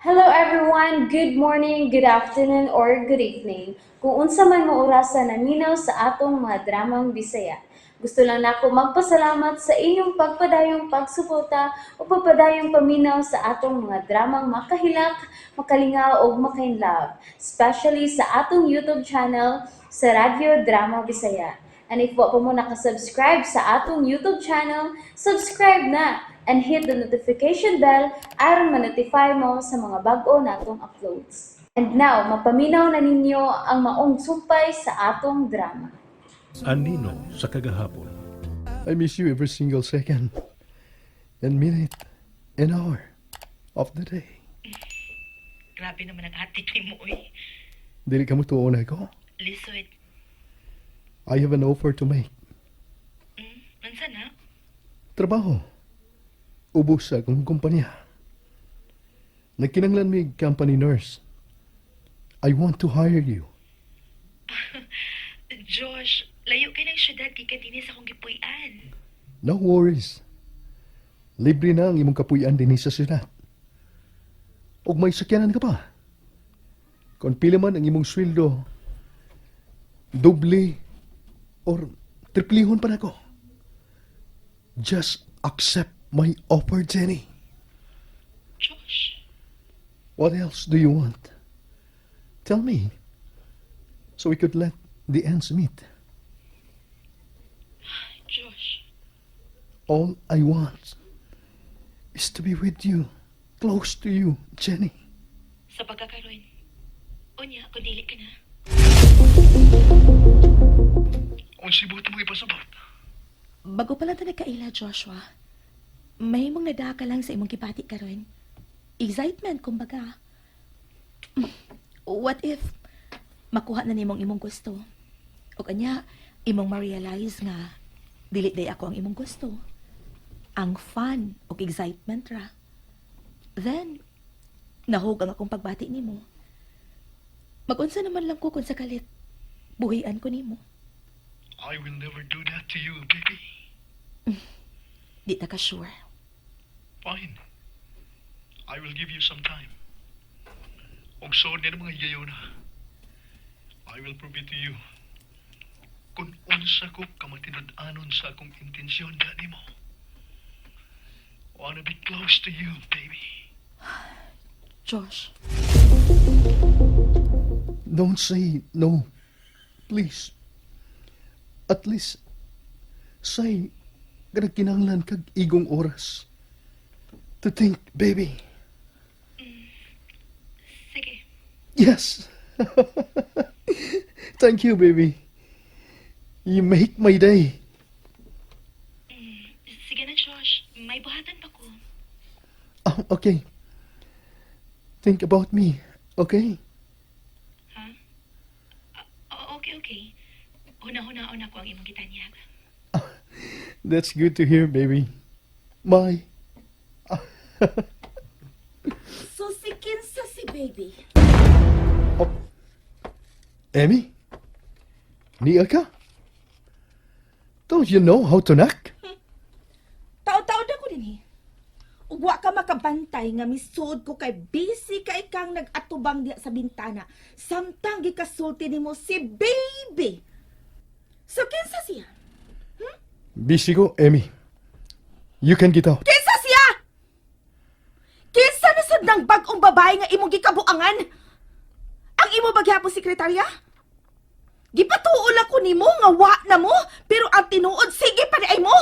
Hello everyone! Good morning, good afternoon, or good evening. Kung unsa man mo orasa naminaw sa atong mga dramang Bisaya. Gusto lang nako magpasalamat sa inyong pagpadayong pagsuporta o pagpadayong paminaw sa atong mga dramang makahilak, makalingaw ug makainlove, especially sa atong YouTube channel sa Radyo Drama Bisaya. And if wa pa mo nakasubscribe sa atong YouTube channel, subscribe na and hit the notification bell aron ma-notify mo sa mga bag-o natong uploads. And now, mapaminaw na ninyo ang maong sumpay sa atong drama. Anino sa kagahapon. I miss you every single second and minute and hour of the day. Grabe naman ang atik nimo, oy. Dili ka motuo nako. Lisod. I have an offer to make. Unsa na? Trabaho. Ubos sa akong kumpanya. Nagkinanglan mi company nurse. I want to hire you. Josh, layo kay ng syudad gikan dinhi sa akong gipuy-an. No worries. Libre na ang imong kapuy-an dinhi sa syudad. Og may sakyanan ka pa. Kung pila man ang imong sweldo, doble or triplihon pa nako. Just accept my offer, Jenny. Josh, What else do you want? Tell me. So we could let the ends meet. Josh. All I want is to be with you, close to you, Jenny. Sa pagkakaroon. Unya, kung dili ka na. Unsay buot mo ipasabot? Bago pa lang ta nagkaila, Joshua. Mahimong nadaa ka lang sa imong gibati karon. Excitement, kumbaga. What if makuha na nimong imong gusto? O kanya, imong ma-realize nga dili diay ako ang imong gusto. Ang fun o excitement ra. Then, nahug ang akong pagbati nimo. Mag-unsa naman lang ko kung sakalit buhian ko nimo. I will never do that to you, baby. Di ta ka sure. Fine. I will give you some time. Og so din mga yayo na. I will prove it to you. Kung unsa ko kamatinud-anon sa akong intensyon na nimo. Wanna be close to you, baby. Josh. Don't say no. Please. At least, say, kinahanglan kag igong oras. To think, baby. Sige. Yes. Thank you, baby. You make my day. Sige na, Josh. May buhatan pa ko. Oh, okay. Think about me, okay? Ha? Ah, okay. Huna-hunaon nako ang imong gitanyag. That's good to hear, baby. Bye. So si kinsa si baby? Oh. Emmy? Nia ka? Don't you know how to knock? Taod-taod ako dinhi. Ug wa ka makabantay nga misuod ko kay busy kay kang nag-atubang diya sa bintana. Samtang gikasulti nimo si baby. So kinsa siya? Busy ko, Emmy. You can get out. Kinsa siya? Kinsa na sad ng bag-ong babae nga imong gikabuangan? Ang imo ba gihapon sekretarya? Gipatuol ako nimo nga wa na mo, pero ang tinuod sige pa diay mo.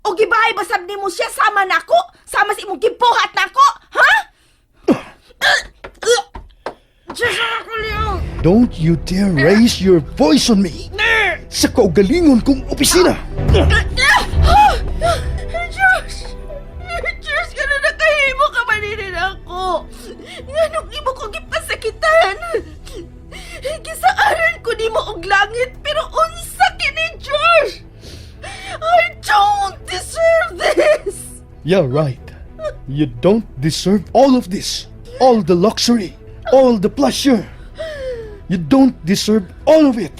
O gibahay ba sad nimo siya sama nako? Sama sa imong gibuhat nako? Ha? Diyos ako, Leo! Don't you dare raise your voice on me! Sa kaugalingon kong opisina! Diyos! Diyos, gano'n nakahimo ka man ako. Nganong imo ko gipasakitan? Gisaaran ko nimo og langit, pero unsa kini, Josh? I don't deserve this! Yeah, right. You don't deserve all of this. All the luxury. All the pleasure. You don't deserve all of it.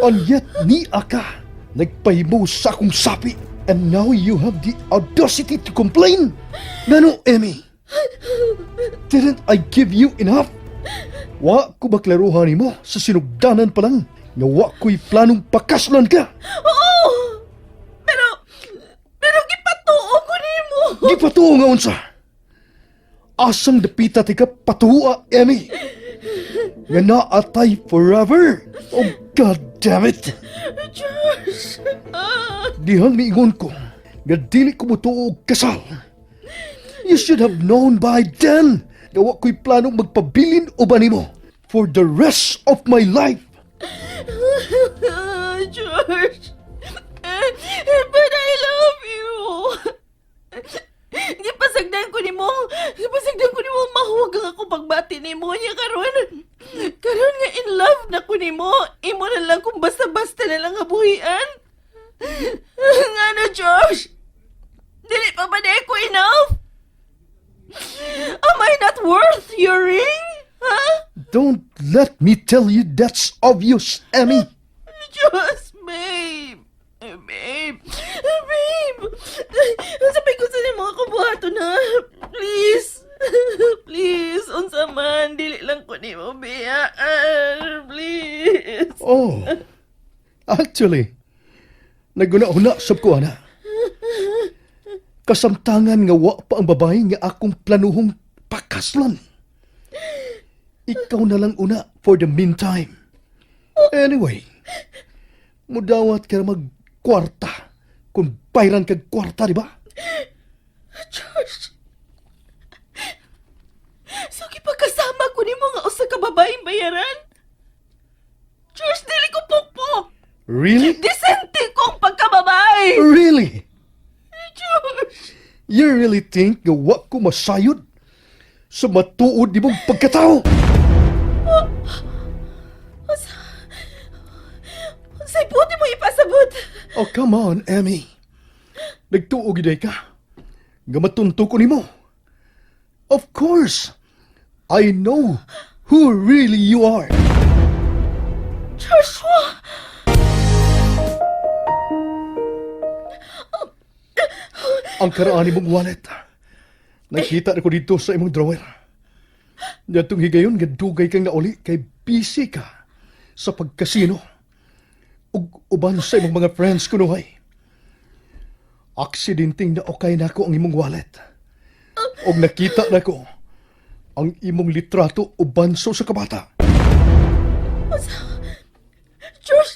And yet, nia ka. Nagpahimo sa akong sapi. And now you have the audacity to complain? Ngano, Emmy? Didn't I give you enough? Wa ko ba klaruhan nimo sa sinugdanan pa lang nga wa ko'y planong pakaslan ka? Oo! Pero gipatuo ko nimo. Gipatuo nga unsa? Asang dapita ti ka patuwa, Emmy? Nga naatay forever? Oh, God damn it! Josh! Ah. Dihang miingon ko nga dili ko motuo og kasal. You should have known by then nga wa ko'y planong magpabilin uban nimo for the rest of my life. George, but I love you. Gipasagdan ko nimo mahuwag ang ako pagbati nimo niya karon. Karon nga in love na ko nimo, imo na lang kung basta-basta na lang nga buhian. Ngano, Josh? Dili pa ba na ko enough? Am I not worth your ring? Huh? Don't let me tell you that's obvious, Emmy. Diyos, babe. Eh, babe. Babe. Sabi ko sa mga kabuhato na. Please. Please. Unsa man. Dili lang ko nimo biyaan. Please. Oh, actually, naguna-huna sab ko ana. Kasamtangan nga wa pa ang babae nga akong planuhong pakaslan. Ikaw na lang una for the meantime. Anyway, mudawat ka mag kwarta kung bayran kag kwarta, di ba? Josh. So, gipagkasama ko nimo nga usa ka babaeng bayaran? Josh, dili ko pukpok. Really? Disente kong pagkababae. Really? Josh. You really think nga wa ko masayod sa matuod nimong pagkatao? Unsay buti mo ipasabot? Oh, come on, Emmy. Nagtuo gyud ka. Nga matunto ko nimo. Of course, I know who really you are. Joshua! Ang karaan nimong wallet. Nakita na ko dito sa imong drawer. Datong higayon nga dugay kang nauli kay busy ka sa pagkasino. Ug uban sa imong mga friends kunuhay. Aksidenteng naukay nako ang imong wallet. Og nakita nako ang imong litrato uban sa usa ka bata. Josh!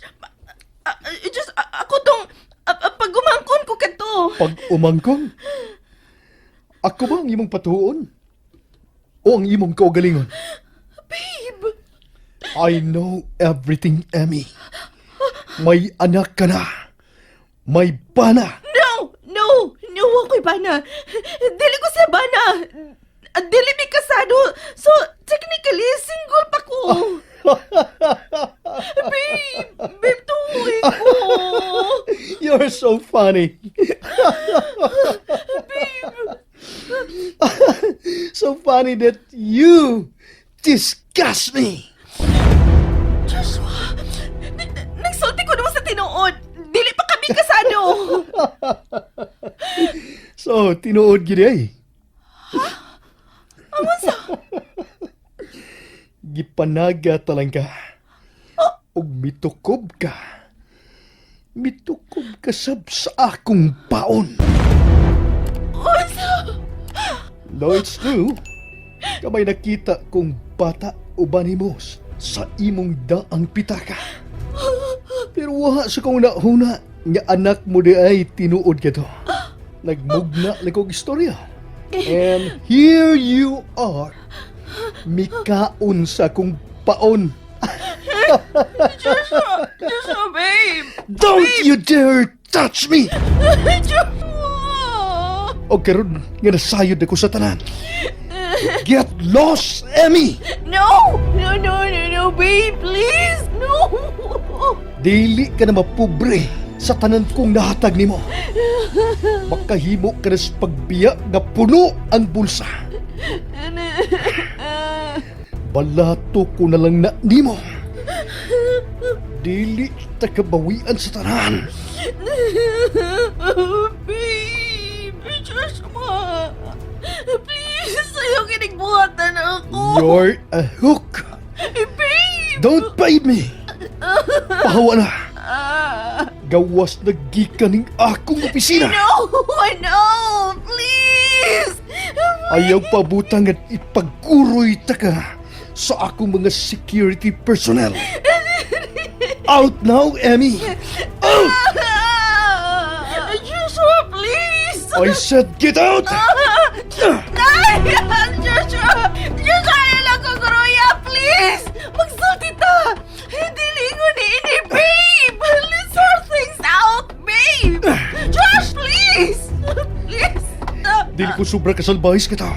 Diyos, ako tong pag-umangkon ko kadto. Pag umangkon, ako ba ang imong patuon? O ang imong kaugalingon? Babe! I know everything, Emmy. May anak ka na. May bana. No! No! No, ako'y bana. Dili ko siya bana. Dili mi kasado. So, technically, single pa ko. Babe! Babe, tuwi ko. You're so funny. So funny that you disgust me. Joshua! Nagsulti ko naman sa tinuod. Dili pa kami kasado. So, tinuod gid ay. Ang unsa? Gipanaga talang ka. Ug mitukob ka. Mitukob ka sab sa akong paon. Unsa? No, it's true. Kamay nakita kong bata uban nimo sa imong daang pitaka. Pero wa sa kong nahuna nga anak mo di ay tinuod ka to. Nagmugna lang kog istorya. And here you are. Mikaon sa kong paon. Joshua! Joshua, babe! Don't you dare touch me! Joshua! O karon nga nasayod ako sa tanan. Get lost, Emmy! No! No, no, no, no, babe! Please! No! Dili ka na mapobre sa tanan kong nahatag nimo. Makahimo ka na sa pagbiya nga puno ang bulsa. Balato ko na lang na nimo. Dili ta kabawian sa tanan. Babe! Joshua! Please! Ayaw kinigbuhatan. You're a hook. Babe! Don't bite me. Pahawa na. Gawas na gikan ning akong opisina. No! No! Please! Ayaw pabutang at ipagkuroy ta ka sa akong mga security personnel. Out now, Emmy! Out! Joshua, please! I said get out! Ay! Joshua! Joshua, ayaw lang ko kuruya! Please! Magsulti ta! Hindi lingon ni ini, babe! Let's sort things out, babe! Josh, please! Please! Dili ko sobra kasalbahis kita.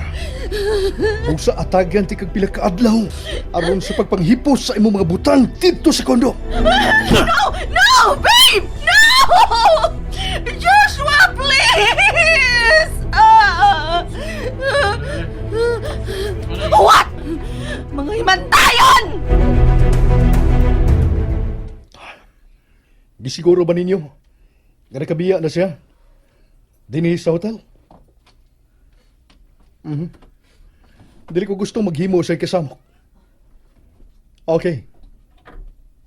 Busa atagan ti kag pila ka adlaw aron sa pagpanghipos sa imong mga butang didto sa kondo. No! No! Babe! No! Joshua, please! Ah! What? Mga himantayon! Gisiguro ba ninyo nga nakabiya na siya? Dinhi sa hotel? Mhm. Dili ko gusto maghimo sa kasamok. Okay.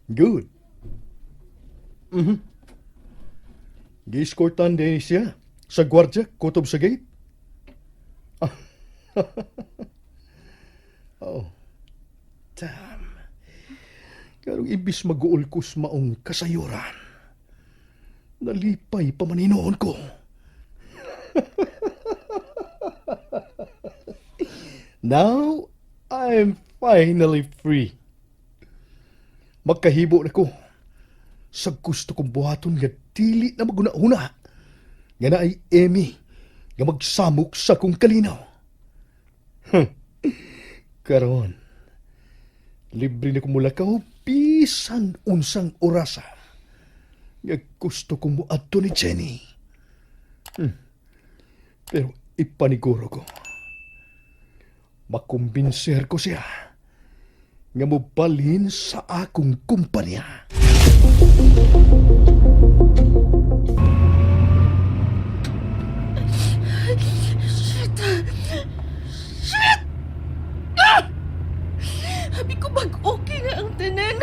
Good. Gi-escortan din siya sa gwardya kutob sa gate. Oh. Damn. Karong ibis maguol ko sa maong kasayuran. Nalipay pa maninoon ko. Now, I'm finally free. Magkahibo na ko. Sa gusto kong buhaton nga dili na maguna-una. Nga naay Emmy nga magsamok sa akong kalinaw. Huh. Karon, libre na ko mulakaw bisan unsang orasa. Nga gusto kong muadto ni Jenny. Pero ipaniguro ko. Makumbinser ko siya nga mobalhin sa akong kumpanya. Shit! Shit! Ah! Habi ko mag-okay nga ang tanan.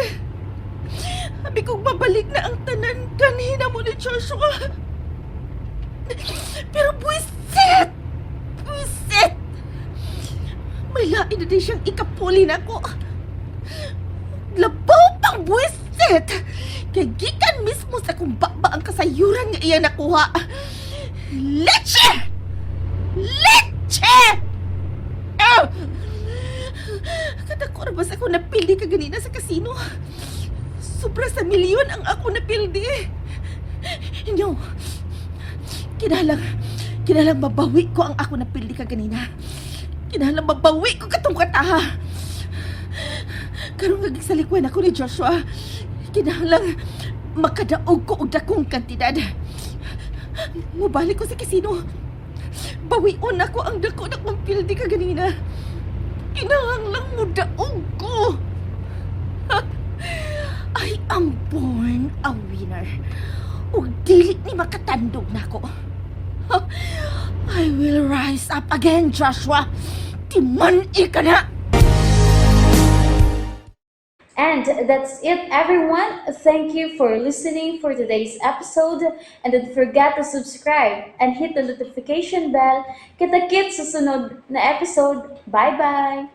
Habi ko babalik na ang tanan kanina mo ni Joshua. Pero buwisit! Buwisit! May lain na din siyang ikapuli na ako. Labaw pang buwisit! Kay gikan mismo sa kung baba ang kasayuran nga iya nakuha. Leche! Leche! Ah! Kadako ra ba sa ako napildi ka ganina sa kasino? Sobra sa milyon ang ako napildi. Inyo, kinalang, kinalang mabawi ko ang ako napildi ka ganina. Kinalang mabawi ko katong kataha. Karong nagsalikwan ako ni Joshua, kinalang makadaog ko og dakong kantidad. Mubalik ko sa kasino. Bawion ako ang dako na kong pildi ka ganina. Kinahanglang mo daog ko. I am born a winner. Ug dili ni makatandog nako. I will rise up again, Joshua. Timan-i ka na! And that's it, everyone. Thank you for listening for today's episode. And don't forget to subscribe and hit the notification bell. Kita-kits sa sunod na episode. Bye-bye!